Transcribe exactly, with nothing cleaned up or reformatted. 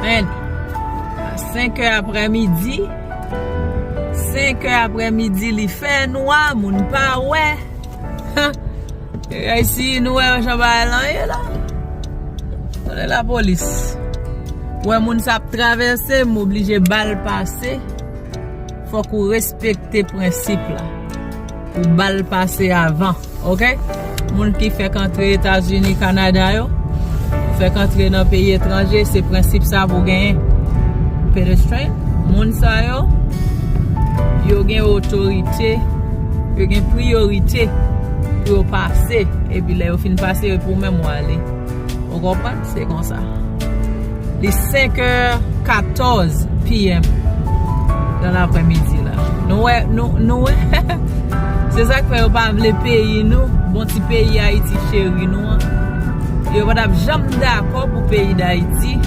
Men, a senk è aprèmidi, senk è aprèmidi, li fè nwa, moun pa wè. Ayiti, nou wè jan bagay lan ye la. Tande lapolis. Wè moun sa ap travèse, m oblije ba l pase. Fòk ou respekte prensip la. Ou ba l pase avan, oke? Moun ki fèk antre Etazini, Kanada yo, fèk antre nan peyi etranje, se prensip sa pou genyen. Pedestrian, moun sa yo, yo gen otorite, yo gen priyorite pou yo pase. Epi lè yo fin pase, epi ou menm w ale. Ou konprann? Se konsa. Li senk è katòz p m nan laprèmidi la. Nou wè, nou, nou wè. Se sa k fè yo pa vle peyi nou, bon ti peyi Ayiti cheri nou an. Yo pa t ap janm dakò pou peyi Dayiti